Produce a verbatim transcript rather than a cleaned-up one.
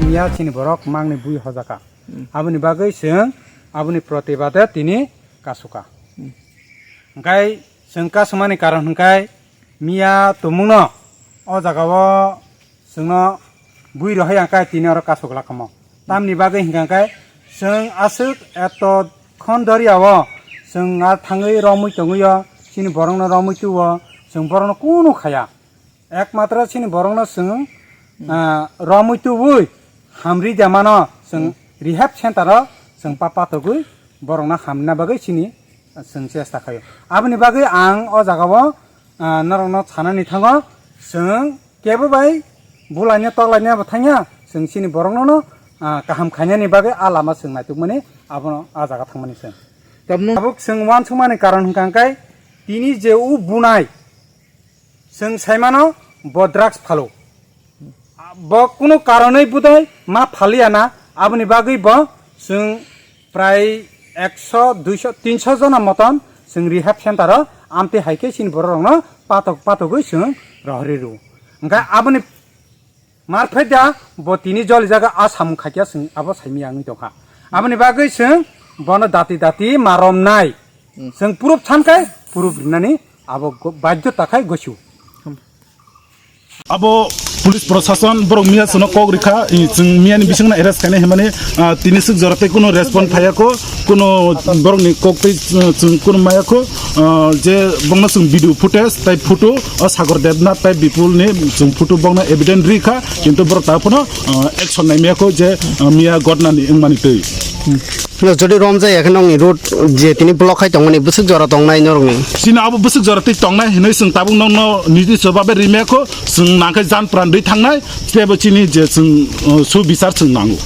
Miya chini borok mangni bui hojaka. Aboni bagwi chwng aboni protibade tini kasuka. Hwnkhe chwng kasumani karon hwnkhe miya tumungno o jagao chwngno bui rohai ang kai tini oro kasuk lakamo. Tamni bagwi hwnkha khe chwng aswk eto khon doriao chwng a thangwi romwi tongwi o, chini borokno romwi tuo, chwng borokno kunu khaya. Ekmatro chini borokno chwng, ah, romwi tuwi hamri da mano chwng rehab center o chwng pa patogwi borokno hamna bagwi chini chwng chesta khaio. Aboni bagwi ang o jagao, ah, norokno sanani thango, chwng kebo bai bulaina toklaina bo thangya, chwng chini borokno no, ah, kaham khainani bagwi a lama chwng naitukmani abono a jaga thangmani chwng. Tabuk chwng uansukmani karon hwnkha khe tini je o bunai chwng saimano bo drugs phalo. Bo kunu karonwi budai ma phaliya na, aboni bagwi bo chwng prai ekso, duiso, tinso jona moton chwng rehab center o amtwi hai khe chini borok rokno patok patogwi chwng rohorwi rw. Hwnkhe aboni marphaida bo tini joli jaga a samung khaikya chwng abo saimanya wngwi tongkha. Aboni bagwi chwng bono dati dati ma romnai. Chwng proof sankhai proof rinani abo go-, baidhota khai gosu. Abo police prosason borok miya chwngno kok rikha, i chwng miyani bisingno arrest khainai hinmani, ah, tini swk jora tei kuno respond phaiya kho, kuno borokni kok tei, uh, chwng kuno maya kho, ah, je bongno chwng video footage tai photo o Sagar Debnath tai Bipulni chwng photo bongno evident rikha, kintu borok ta phano, ah, action naimaya kho je, ah, miya gotnani wngmani twi. No, jodi romjak ya khe nokni road je tini block khai tongmani bwswk jora tongnai norokni? Chini abo bwswk jora twi tongnai hinwi chwng tabuk nokno niti sobabe rimaya kho, chwng nangkhe jan pran dwi thangnai, teibo chini je chwng, uh, su bichar chwng nango.